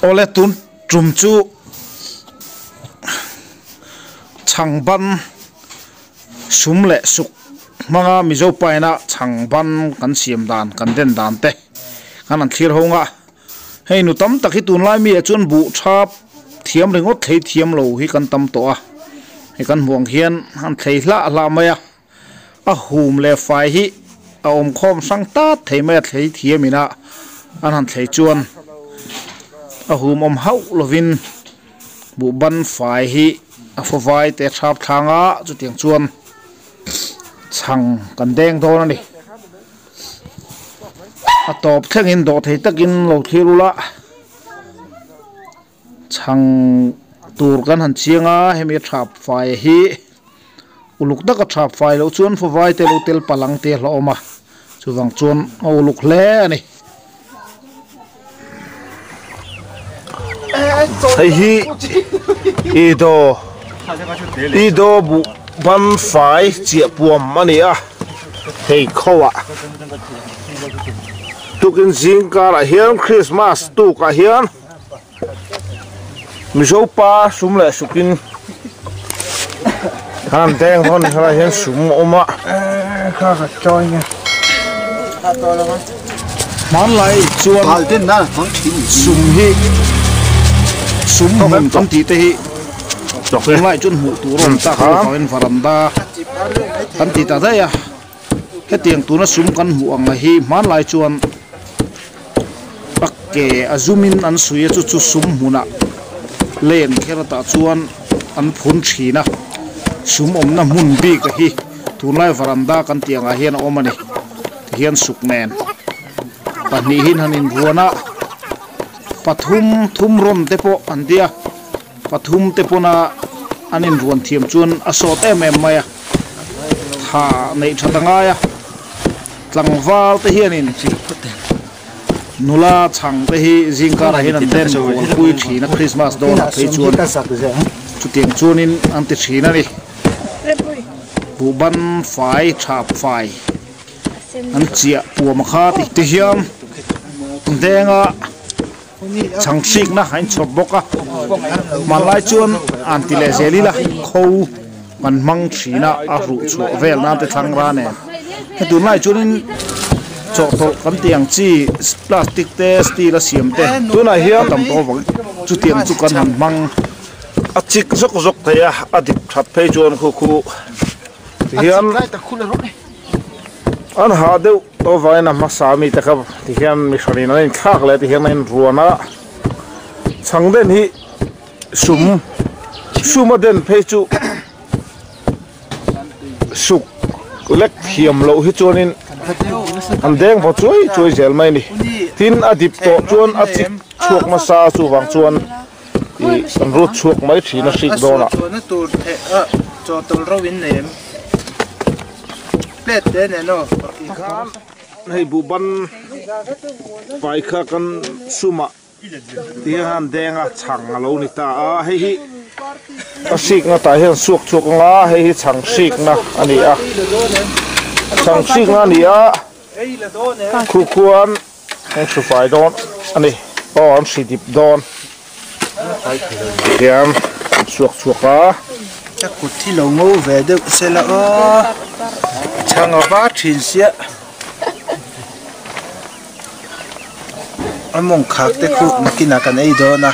Awle tun tum chu chhangban sum leh suk hmanga Mizo paina chhangban kan siam dan kan den dan te kan han thlir ho nga hei nu tam tak hi tunlai mi ah chuan buh thap thiam ringawt thlei thiam lo hi kan tam tawh a hei kan hmuh ang hian an thlei hlah hlah mai a. A hum leh fai hi a awm khawm hrang tat thei mai a thlei thiam ina an han thlei chuan a hum awm hauh lovin buhban fai hi a fawvai te thap thlang a chutiang chuan chhang kan deng dawn a ni a tawp thlengin dawh thei takin lo thlir ula. Chhang tur kan han chiang a, hemi a thap fai hi uluk taka thap fai loh chuan fawvai te lo tel palang te a hlauhawm a, chuvang chuan a uluk hle a ni. Hei hi i do i do buh ban fai chiah puam a ni a, hei khawah tukin zing karah hian Christmas tukah hian. Mizo pa sum leh sukin khan deng dawn ni helai hian sum a awm a hmanlai chuan sum hi sum hmun kan tih te hi tunlai chuan hmuh tur a awm tak a avangin varanda kan ti ta daih a hetiang tuna sum kan hmuh ang hi hmanlai chuan. A ke a zumin an suih a chu chu sum hmunah len kher tah chuan an phun thin a sum awmna hmun bik a hi tunlai varanda kan tih angah hian a awm a ni tihian suk nen pahnihin han inruan a pathum thum rawn te pawh an tia pathum te pawna an inruan thiam chuan a sawt em em mai a tha neih that a ngai a. Tlangval te hianin nula chhang te hi zingkarah hian an den kual pui thin a, Christmas dawnah phei chuan chutiang chuanin an ti thin a ni. Buhban fai thap fai an chiah puam a kha ti te hian denga chhang hrikna a inchhawp bawk a, hmanlai chuan an ti leh zel ila kho kan hmang thin a, a hruh chhuah vel nan te thlang ra nen hei tunlai chuanin chawhtawlh kan tih ang chi plastic te steel a siam te tunah hian a tam tawh avangin chutiang chu kan han hmang a chik zawk zawk thei a, a dip that phei chuan khu khu tihian an hah deuh. Aw vawiin a hmasa mi te kha ti hian mi hranin an inthlak leh ti hian a inruan a, chhang den hi sum sum a den phei chu suk lek thiam loh hi chuanin an deng vaw chuai chuai zel mai a ni. Tin a dip tawh chuan a chik chhuak nasa chuvang chuan ih an rut chhuak mai thin a hrik dawn ah. Tikhan hei buhban fai kha kan sumah ti hian denga chhang a lo ni ta a hei hi a hrikna tah hian suak chhuak ang a hei hi chhang hrikna a ni a chhang hrikna a ni a khu khuan an hru fai dawn a ni aw an hri dip dawn tihian an chhuak chhuak a. Ka kut hi lo ngo ve deuh se la aw chhang a var thin sia a mawng khak te khu nakinah kan ei dawn a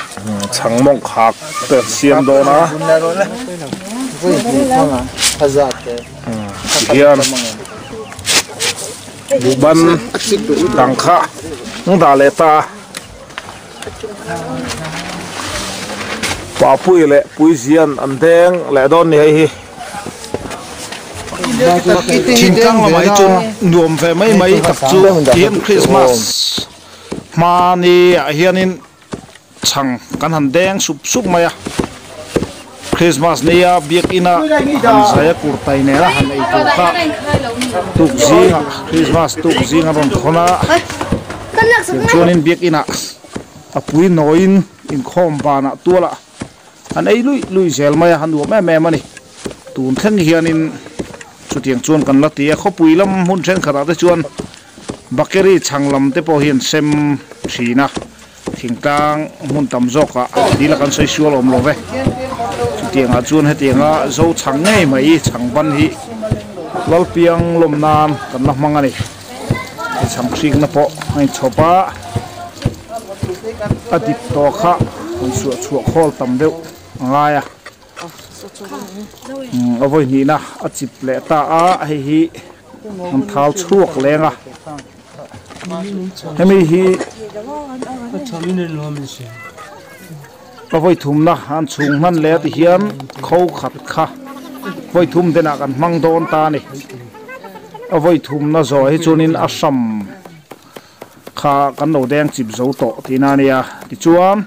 chhang mawng khak te an siam dawn a tihian. Buhban dang kha an dah leh ta a, Papui leh Puizian an deng leh dawn ni hei hi. Thingtlang lamah hi chuan nuam ve mai mai tak chu tihian Christmas hmani ah hianin Chhang kan han deng sup sup mai a, Christmas nia biakina han zai a kurtai nena han ei tur kha tuk zingah Christmas tuk zing a rawn thawn a, tichuanin biakinah a pui nawiin inkhawm banah tualah han ei luih luih zel mai a, a nuam em em a ni. Tun thleng hianin chutiang chuan kan la ti a, khawpui lam hmun thenkhatah te chuan bakery chhang lam te pawh hi an sem thin a. Thingtlang hmun tam zawkah dil a kan sawi sual awm lo ve. Chutiangah chuan hetianga zo chhang ngei mai chhang ban hi Lalpiang lawm nan kan la hmang a ni. Hei chhang hrikna pawh a inchhawp a, a dip tawh kha han suah chhuah khawl tam deuh a ngai a. A vawi hnihna a chip leh ta a, hei hi an thal chhuak leng a. Hemi hi a vawi thumna an chhung hman leh a ti hian kho khat kha vawi thum denah kan hmang dawn ta a ni. A vawi thumna zawh hi chuanin a hram kha kan lo deng chip zo tawh tihna a nia. Tichuan.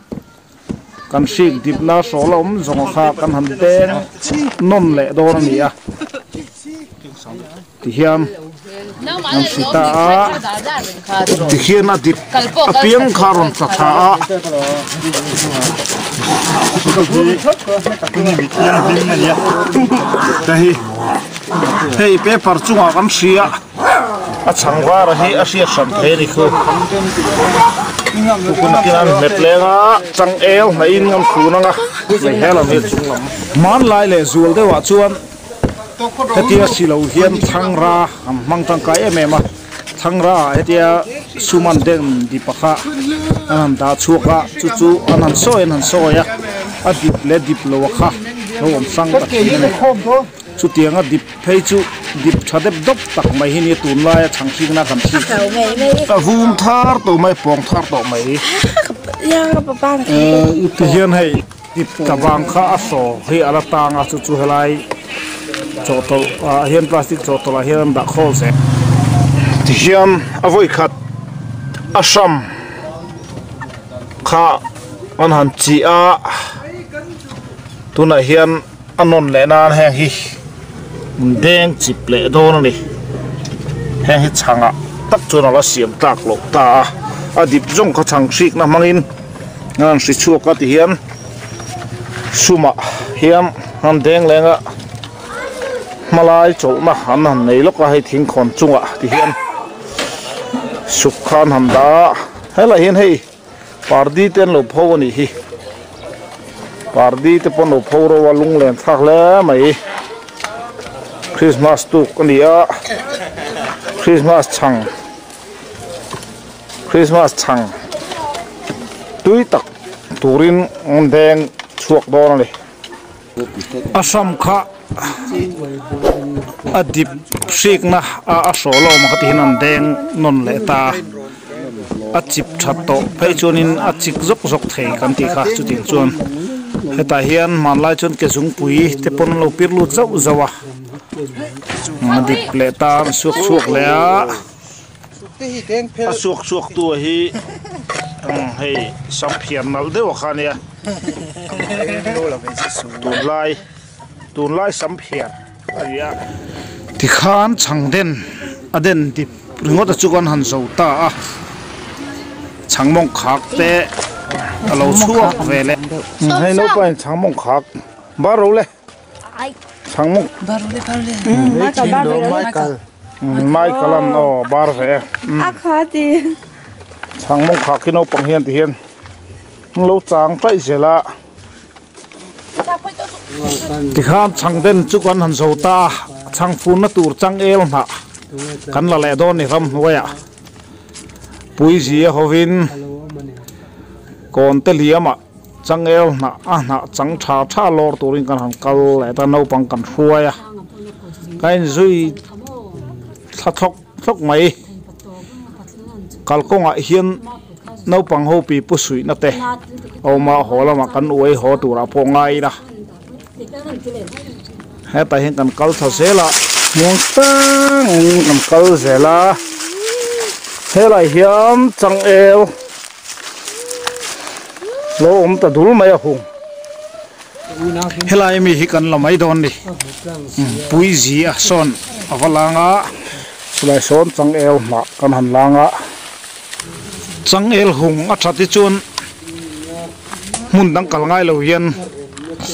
Kan hrik dipna hrawl a awm zawng kha kan han deng nawn leh dawn a ni a, tihian an hri ta a, tihian a dip apiang kha a rawn tla thla a. Hei paper chungah kan hri a. A chhang var hi a hriat hran thei a ni khu. Tukun khin an hmet leng a, changel hnaihin an fun ang a, hei he lam hi a chung lam. Hmanlai leh zual deuhah chuan hetia si lo hian thlangra an hmang tangkai em em a, thlangra ah hetia sum an den dip a kha an han dah chhuak a, chu chu an han sawi an han sawi a, a dip leh dip lo a kha lo awm hrang ta thin a ni. Chutianga dip phei chu dip tha dep dawp tak mai hi nia tunlaia chhang hringna kan hrik a vum thar tawh mai pawng thar tawh mai tihian hei dip tla vang kha a saw hi a la tang a chu chu helai chawhtawlh ah hian plastic chawhtawlh ah hian an dah khawl zel tihian a vawi khat a hram kha an han chih a tunah hian. A nawn leh nan heng hi deng chip leh dawn a ni. Heng hi chhangah tak chuan a la siam tlak loh ta a, a dip zawng kha chhang hrikna hmangin an han hri chhuak a ti hian sumah hian an deng leng a, hmalai chawlhna an han nei lawk a hei thingkhawn chungah ti hian suk kha an han dah a, helaiah hian hei. Pardi te an lo pho a nih hi pardi te pawh an lo pho ro a lunglen thlak hle mai Christmas tuk a ni a Christmas chhang Christmas chhang tui tak turin an deng chhuak dawn a ni. A hram kha a dip hrikna a a hraw lawm a khati hian an deng nawn leh ta a chip that tawh phei chuanin a chik zawk zawk thei kan tih kha chutiang chuan hetah hian hmanlai chuan ke zungpui te pawn an lo pir lut zauh zauh a a dip leh ta a suak chhuak leh a. A suak chhuak tu hi hei sam phiar nalh deuh a kha nia tunlai tunlai sam phiar a ni a. Tikhan chhang den a den dip ringawt a chu kan han zo ta a chhang mawng khak te a lo chhuak ve leh. Hei naupangin chhang mawng khak bar ro le. Chhang mawng Michael an aw bar ve chhang mawng khak hi naupang hian ti hian an lo chang taih zel a tikhan chhang den chu kan han zo ta a chhang funna tur changel hnah kan la leh dawn ni ramhnuaiah puizia hovin kawnte liamah. Changel hnah a hnah chang tha tha lawr turin kan han kal leh ta naupang kan hruai a ka inzui thla thlawk thlawk mai kalkawngah hian naupang ho pi pu suihna te a awm a haw lamah kan uai haw turah pawh ngai ila hetah hian kan kal thla zel a hmuang tangin kan kal zel a helaiah hian changel. Lo awm ta dul mai a hung. Helai mi hi kan la mai dawn ni. Puizi a sawn a va lang a. Chulai sawn changel hnah kan han lang a. Changel hung a that hi chuan hmun dang kal ngai lo hian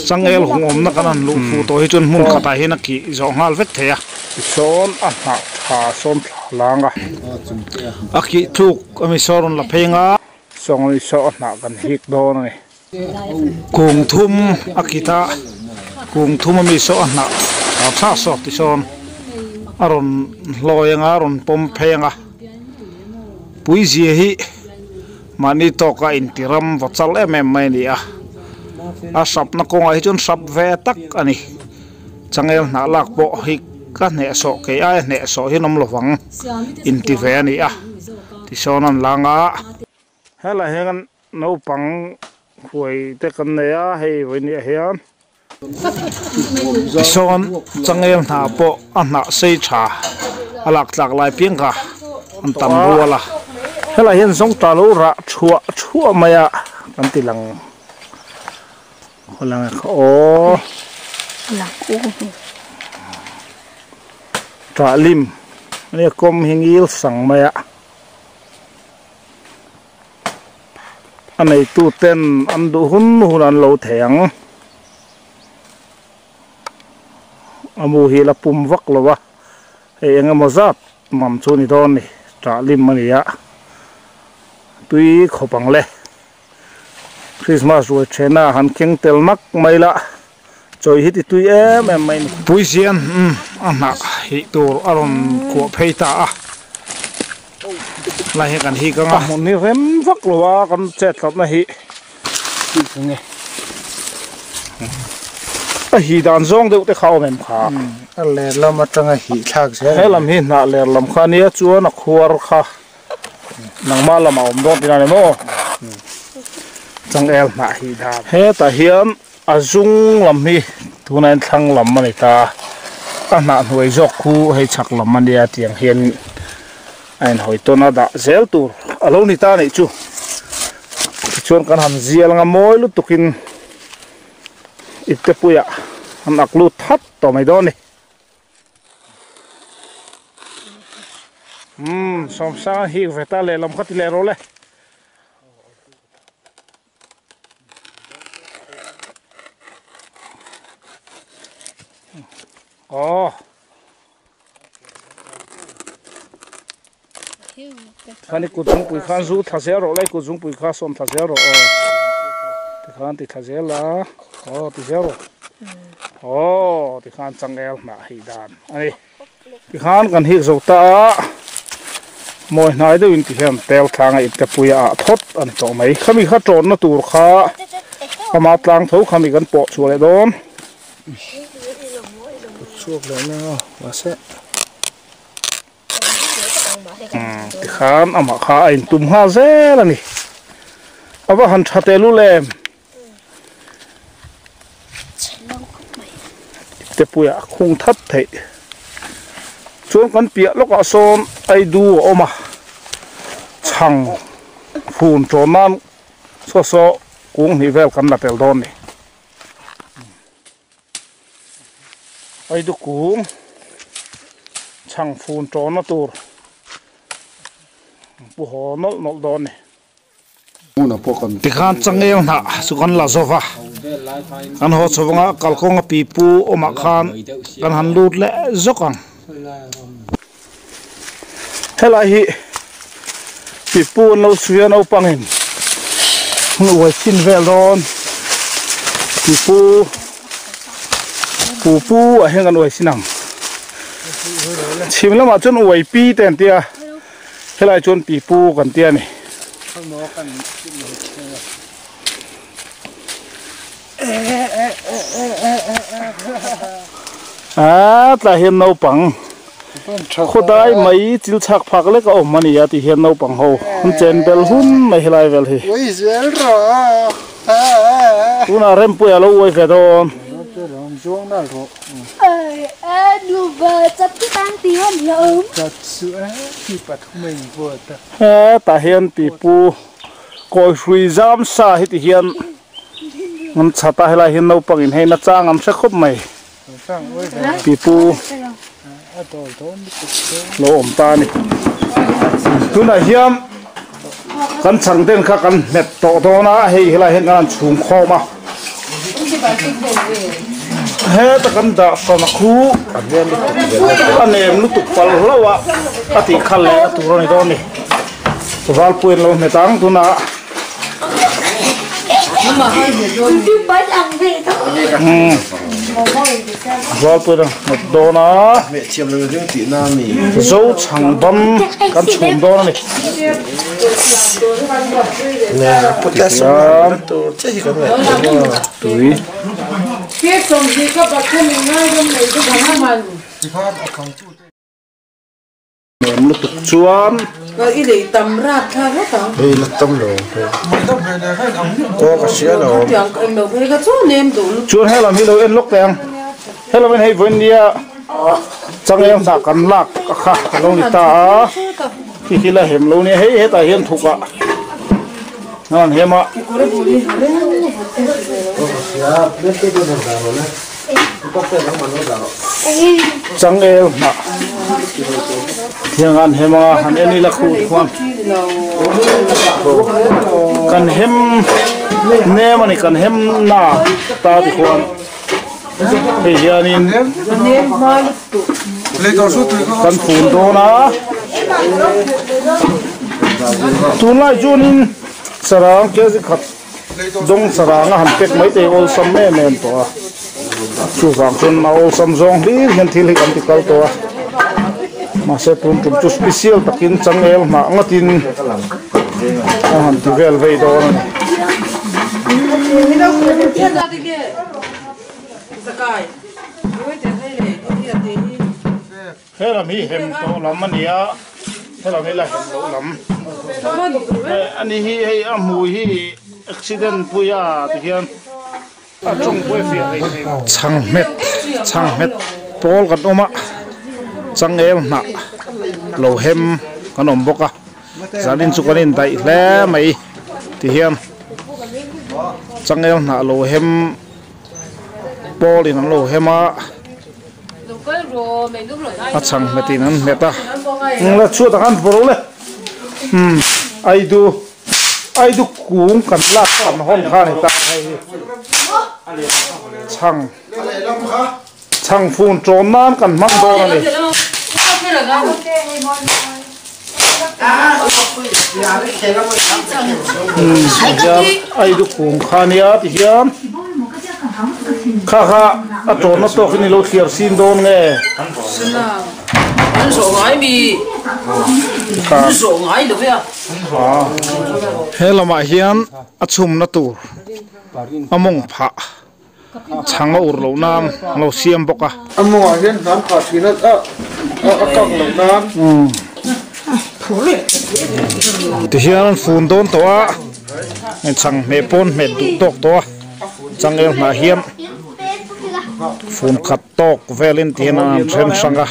changel hung awmna kan han luh fuh tawh hi chuan hmun khatah hian a kih zawh nghal vek thei a. Tisawn a hnah tha sawn thla lang a. A kih tluk a mi sawn rawn la phei ang a. Sawng ni saw a hnah kan hik dawn a ni. Kung thum a kit a, kung thum ami saw a hnah tha tha sawk ti sawn a rawn hlawi anga a rawn pawm phei anga puizia hi mahni tawka inti ram va chal em em mai a ni a, a hrapna kawngah hi chuan hrap ve tak a ni. Changel hnah lak pawh hi ka hnehsawh kei aia hnehsawh hi an awm lovang inti ve a ni a tisawn an lang a. Helai hian naupang huai te kan nei a hei vawinia hian tisawn changel hnah pawh a hnah sei tha a lak tlak lai piang kha an tam rual a helai hian zawngta lo rah thuah thuah mai a kan ti lang. Khawlanga kha aw. Ṭah lim ania kawm hi ngil sang mai a. A neitu ten an duh hun hun an lo thei ang. A mu hi la pum vak lo a. Hei eng emaw zat mam chu ni dawn ni. Ṭah lim a ni a. Tui khawp ang le. Christmas ruai thena han keng tel nak mai la chawi hi ti tui em em mai ni. Puizian umm a hnah hih tur a rawn kuah phei ta a lai hi kan hik anga. A hmun hi rem vak lo a kan chet tlatna hi a hih dan zawng deuh te kha a awm em kha. A ler lam atanga hih thlak zel. He lam hi hnah ler lam kha ania chuan a khuar kha. Nangmah lamah awm dawn tihna a ni maw? Changel hnah hi dan. Hetah hian a zung lam hi tunah hian thlang lam a ni ta a, a hnah hnuai zawk khu hei chhak lam a nia tiang hian a inhawi tawn a dah zel tur a lo ni ta a nih chu. Tichuan kan han zial anga mawi lutukin iptepuiah an ak lut that tawh mai dawn a ni. Umm sawmsanga hi ve ta lehlam kha ti leh rawh le. Aw. Khani kut zungpui khan zu thla zel rawh le kut zungpui kha sawm thla zel rawh aw tikhan ti thla zel a aw ti zel rawh aw tikhan changel hnah hei dan a ni tikhan kan hik zo ta a mawi hnai deuh in ti hian tel tlang a ipte pui a ah thawt a ni tawh mai khami kha tawnna tur kha ama tlang tho khami kan pawh chhuah leh dawn. Chhuak leh mai ang a mahse. Tikhan amah kha a intum nghal zel a ni. A va han tha tehlul em? Tepuiah a khung that theih. Chuan kan piah lawkah sawn Aidu a awm a, chhang fun tawn nan saw saw kung hnih vel kan la tel dawn a ni. Aidu kung chhang fun tawna tur pu haw nawlh nawlh dawn a ni. Tikhan changel hnah chu kan la zo va, kan haw chho anga kalkawng a pipu awmah khan kan han lut leh zawk ang. Helai hi pipu an lo suih a naupangin hun uai chhin vel dawn pipu pupu ah hian kan uai chhin ang chhim lamah chuan uai pi te an tia helai chuan pipu kan tia a ni. A tlai hian naupang khawdai mai chil chhak phak lek a awm a ni a ti hian naupang ho an chen bel hun mai helai vel hi tunah Rempuia lo uai ve dawn. Hetah hian pipu kawi hrui zam sa hi ti hian an chhat a helai hian naupang in hei nachang an hre khawp mai pipu lo awm ta a ni tunah hian kan chhang ten kha kan hmet tawh dawn a hei helai hian kan han chhung khawm a heta kan dah hran a khu a nem lutuk palh hlauh a a tih khalh leh a tur a ni dawn a ni valpui an lo hmet ang tunah. Valpuiin a nghet dawn a, zo chhang bam kan chhum dawn a ni. Tihian tui. Nuam lutuk chuan. I lei tam rat thla vat ang. Hei la tam lo. Aw ka hria lo. Chuan helam hi lo en lawk teh ang. Helam in hei vawiin nia changel hnah kan lak a kha a lo ni ta a. Khi khi la hem lo nia hei hetah hian thuk ah an hem a. Changel hnah thiang an hem anga han en ila khuh khuan kan hem nem ani kan hem na ta ti khuan hei hianin kan fun dawn a tunlai chuanin sarang kg khat. Dawng sarang a han pek mai te awlsam em em tawh a, chuvang chuan a awlsam zawng hlir hian thil hi kan ti kal tawh a, mahse tun tum chu special takin changel hnah ngatin a han ti vel vei dawn a ni. He lam hi hem tawh lam a ni a, he lam hi la hem loh lam a ni hi hei a hmui hi accident pui a ti hian a tawng pawh a fiah thei thei lo. Chhang hmet chhang hmet pawl kan awm a, changel hnah lo hem kan awm bawk a, zanin chu kan indaih hle mai ti hian changel hnah lo hem pawl in an lo hem a. A chhang hmet in an hmet a la chhuat ah khan vawrh le umm aidu aidu kung kan lak kan hawn kha a ni ta hei hi chhang chhang fun tawn nan kan hmang dawn a ni. Umm tihian aidu kung kha a nia tihian. Kha kha a tawnna tawk in i lo thliar sin dawn nge? He lamah hian a chhumna tur a mawng phah chhang a ur loh nan a lo siam bawk a. A mawngah hian hnam phah thin a a kak loh nan. Tihian an fun dawn tawh a, chhang hmeh pawn hmet duh tawk tawh a. Changel hnah hian fun khat tawk velin ti hian an then hrang a,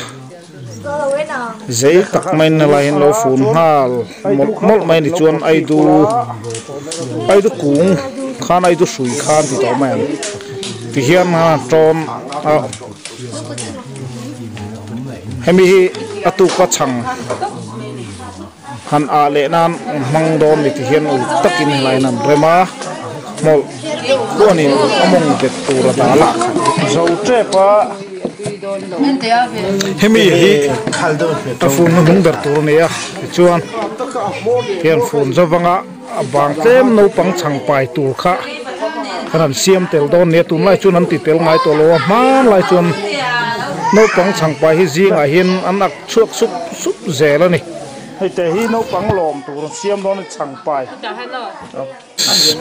zei tak mai na laiin lo fun nghal mawlh mawlh mai a ni chuan aidu aidu kung khan aidu hrui khan ti tawh mai ang ti hian a tawn a hemi hi a tuka chhang. Han ah leh nan hmang dawn ni ti hian ul takin helaiin an rem a, hmawlh khuanin a mawng bet tur a dal a, zo tep a, hemi hi a fun hnuhnung ber tur a ni a, tichuan hian fun zavanga a bang tlem naupang chhang pai tur kha kan han siam tel dawn ni a, tunlai chuan an ti tel ngai tawh lo a, hmanlai chuan naupang chhang pai hi zingah hian an ak chhuak sup sup zel a ni. Hei te hi naupang lawm tur an siam dawn a chhang pai.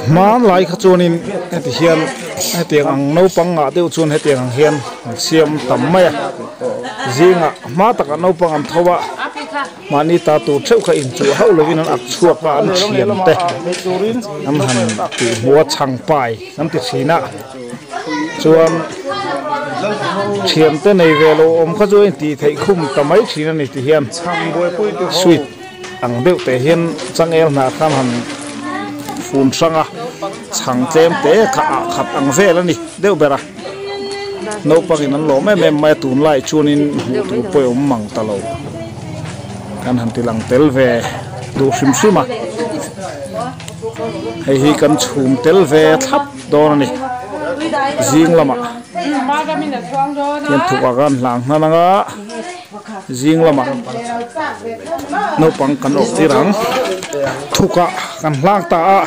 Hmanlai kha chuanin heti hian hetiang ang naupang ngah deuh chuan hetiang ang hian an siam tam mai a. Zingah hma takah naupang an tho a, mahni ta tur theuh kha inchuh hauh lovin an ak chhuak a, an thian te an han tihhmuh a chhang pai an ti thin a. Chuan thiante nei ve lo awm kha chu a intih theih khum ta mai thin a ni ti hian sweet ang deuh teh hian changel hnah khan han fun hrang a chhang tlem te kha ah khat ang vel a ni deuh ber a naupang in an lawm em em mai a tunlai chuanin hmuh tur pawh a awm mang ta lo kan han ti lang tel ve duh hrim hrim a hei hi kan chhum tel ve thlap. Dawn a ni. Zing lamah hian thuk ah khan hlang hnan anga zing lamah naupang kan awk tir ang. Thuk ah kan hlang ta a.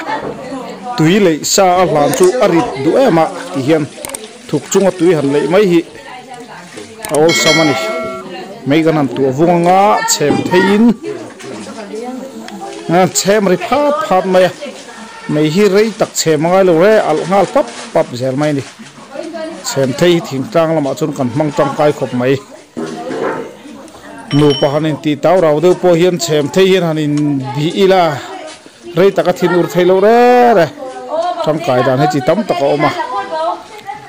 Tui leih sa a hlan chu a rit duh em a ti hian thuk chunga tui han leih mai hi a awlsam a ni. Mei kan han tuah vung anga chhem theiin chhem ri phat phat mai a, mei hi rei tak chhem a ngai lo re alh nghal pap pap zel mai a ni. Chhem thei hi thingtlang lamah chuan kan hmang tangkai khawp mai. Nupa han intih tau rau deuh pawh hian chhem thei hian han inbih ila rei taka thin ur thei loh rêr e. Tangkai dan hi chi tam tak a awm a.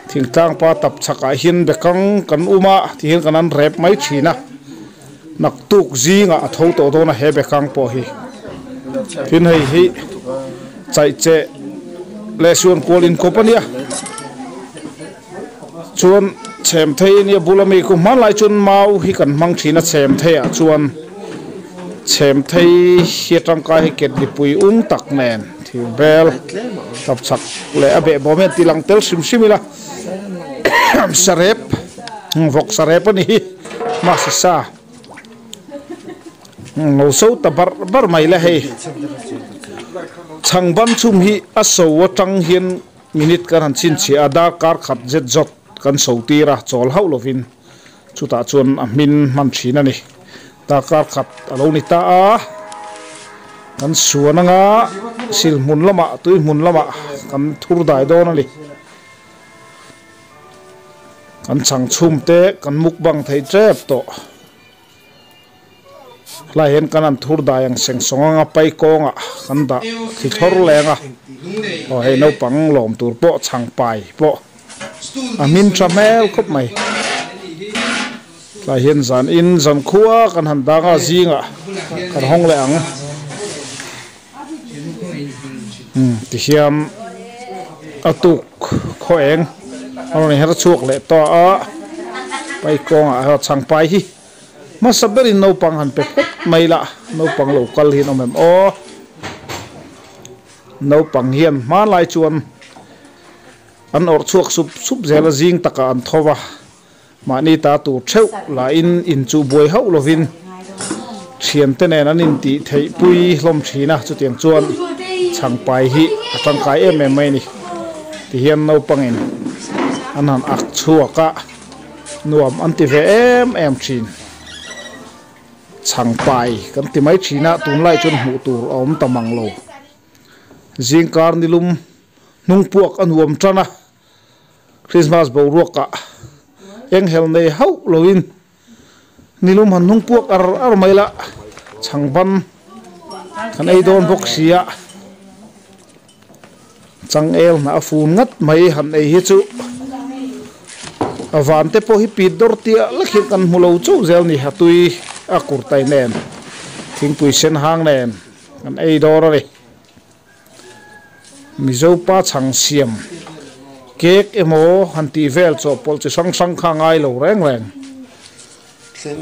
Thingtlang pa tap chhakah hian bekang kan um a ti hian kan an rep mai thin a. Naktuk zingah a tho tawh dawn a he bekang pawh hi. Tin hei hi chaihcheh leh suan kual inkawp a nia. Chuan chhem thei ania bul ami khu hmanlai chuan mau hi kan hmang thin a chhem thei ah chuan chhem thei hi atangkai hi ket lipui ung tak nen thir bel tapchhak leh a behbawm hian ti lang tel hrim hrim ila sarep vawk sarep a ni hi mahse sa lo so ta bar bar mai la hei chhang ban chhum hi a so atang hian. Minute kan han chhinchhiah a, darkar khat zet zawt kan so tir a, chawl hauh lovin chutah chuan a hmin hman thin a ni. Darkar khat a lo ni ta a, kan suan anga sil hmun lamah, tui hmun lamah kan thur dai dawn a ni. Kan chhang chhum te kan mukbang thei tep tawh. Helai hian kan han thur dai ang seng sawng anga pai kawngah kan dah thli thlawr leng a, aw hei naupang lawm tur pawh chhang pai pawh a hmin tha hmel khawp mai. Tlai hian zan in zan khua kan han dang a zingah kan hawng leh ang. Umm tihian a tuk khaw eng a rawn her chhuak leh ta a pai kawngah erawh chhang pai hi. Hmasa berin naupang han pe phawt mai la, naupang lo kal hi an awm em aw? Naupang hian hmanlai chuan an awrh chhuak sup sup zel a, zing takah an tho va, mahni ta tur theuh lahin inchuh buai hauh lovin thiante nen an intih theih pui hlawm thin a, chutiang chuan chhangpai hi a tangkai em em mai a ni. Tihian naupangin an han ak chhuak a. Nuam an ti ve em em thin. Chhangpai kan ti mai thin a, tunlai chuan hmuh tur a awm ta mang lo. Zingkar nilum hnung puak a nuam tan a, Christmas boruakah eng hel nei hauh loin nilum han hnung puak ar ar mai la, chhangban kan ei dawn bawk si a. Changel hnah a fun ngat mai han ei hi chu a van te pawh hi pit dawr tia lek hian kan hmu lo chauh zel ni a tui a kurtai nen thingpui sen hang nen kan ei dawr a ni Mizo pa chhang siam cake emaw han tih vel chawhpawlh chi hrang hrang kha a ngai lo reng reng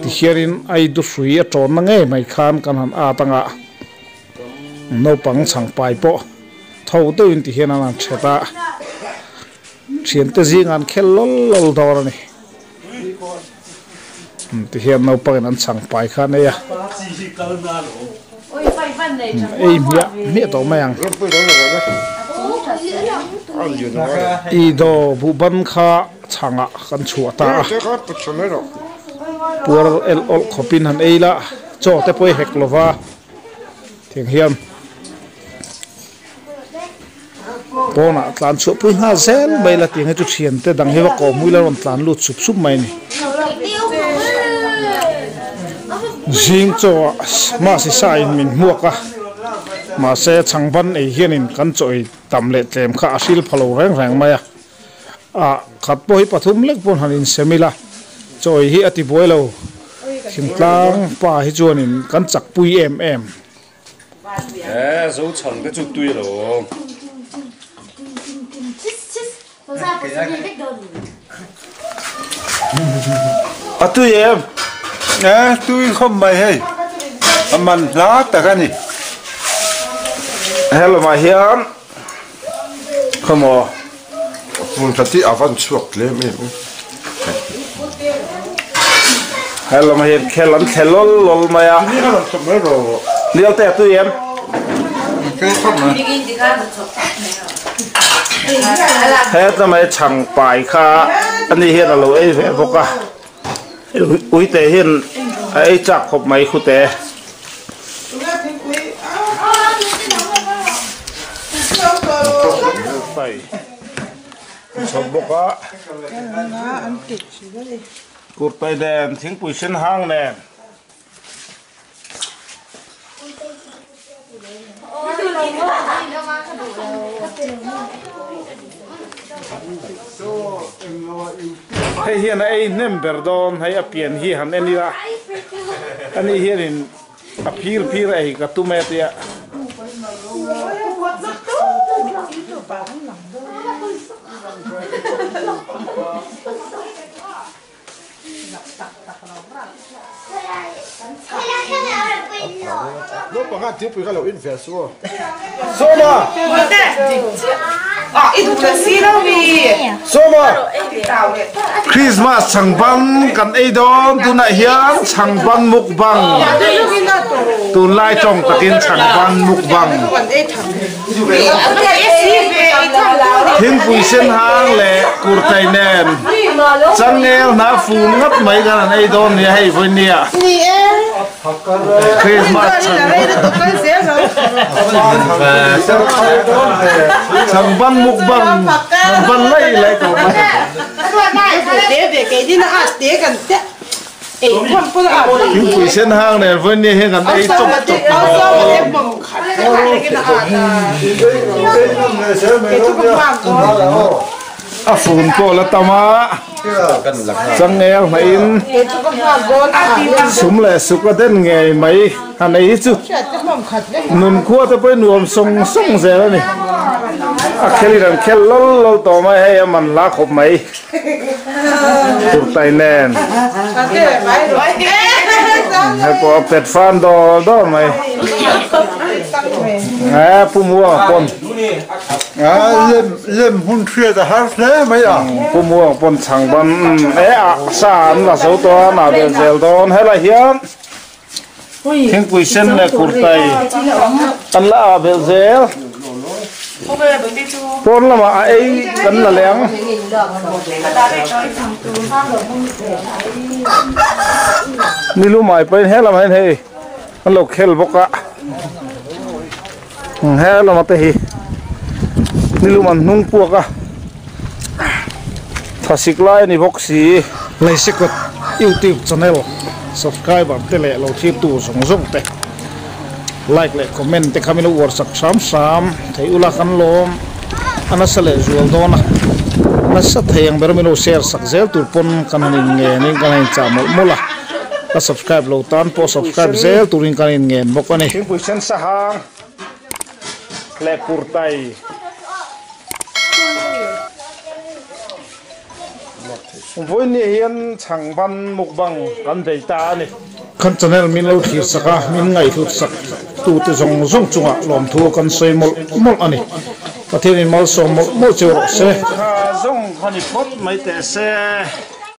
tihianin a i duhrui a tawnna ngei mai khan kan han at anga naupang chhangpai pawh tho deuhin ti hian an han that a thiante zingah an khel lawl lawl dawn a ni ti hian naupangin an chhangpai kha an ei a ei hmiah hmiah tawh mai ang i daw buhban kha. Chhangah kan chhuah ta a, puar el awlh khawpin han ei la, chaw te pawh i hek lo va, tiang hian pawnah tlan chhuah pui nghal zel mai la tiang hi chu thiante dang hi va kawh hmui la rawn tlan lut sup sup mai a ni. Zing chaw ah mahse sa in min hmuak a, mahse chhangban ei hianin kan chaw ei tam leh tlem kha a hril pha lo reng reng mai a. Ah khat pawh hi pathum lek pawn han insem ila chawi hi a ti buai lo thingtlang pa hi chuanin kan chak pui em em. He zo chhang te chu tui lo. A tui em? E tui khawp mai hei a man hla tak a ni. Hello-ah hian. Khawmaw hmun tha tih a van chhuak tlem em em. He lam hian khel an thle lawl lawl mai a. Nial te a tui em? Heta mai chhang pai kha ani hian a lo ei ve bawk a uite hian a ei chak khawp mai khute. Chhawp bawk a kurtai nen thingpui sen hang nen. Hei hian a ei hnem ber dawn hei a pian hi han en ila ani hianin a phir phir a ei ka tum e tia. Naupang khan thingpui kha lo in ve su aw. Sawma! Sawma! Christmas chhangban kan ei dawn tunah hian chhangban mukbang tunlai tawng takin chhangban mukbang Thingpui sen hang leh kurtai nen changel hna fun ngawt mai khan an ei dawn nia hei vawi nia Christmas chhangban mukbang an ban laih laih tawh mai. Thingpui sen hang nen vawi nia hian kan ei chawp chawp a fun pawh la tam a changel hnahin sum leh suk a den ngei mai han ei hi chu nun khua te pawhin nuam sawng sawng zel a ni a khelin an khel lawl lawl tawh mai hei a man hla khawp mai. Kurtai nen hei pawh a pet fan dawr dawr mai eh pu muang pawn lem lem hun hriat a har hle mai a pu muang pawn chhang ban eh a sa an la zo tawh a nah bel zel dawn helai hian Thingpui sen leh kurtai an la ah belh zel. Pawn lamah a ei kan la leh ang. Nilu mai pawhin he lamah hian hei an lo khel bawk a. He lamah te hi nilum an hnung puak a. Thasik lai a ni bawk si. Leisekawt YouTube channel subscriber te leh lo thirtu zawng zawng te like leh comment te kha min lo uar sak hram hram thei ula kan lawm a nasa leh zual dawn a nasa thei ang ber min lo share sak zel tur pawn kan han in ngen in kan han in chah mawlh mawlh a ka subscribe lo tan pawh subscribe zel turin kan in ngen bawk a ni. Thingpui sen sahang leh kurtai. Vawiin hian chhangban mukbang kan bei ta a ni. Kan channel min lo thlir sak a, min ngaihhlut sak tute zawng zawng chungah lawmthu kan sawi mawlh mawlh a ni. Pathianin malsawm mawlh mawlh cheu rawh se. Kha zawng kha ni phawt mai teh se.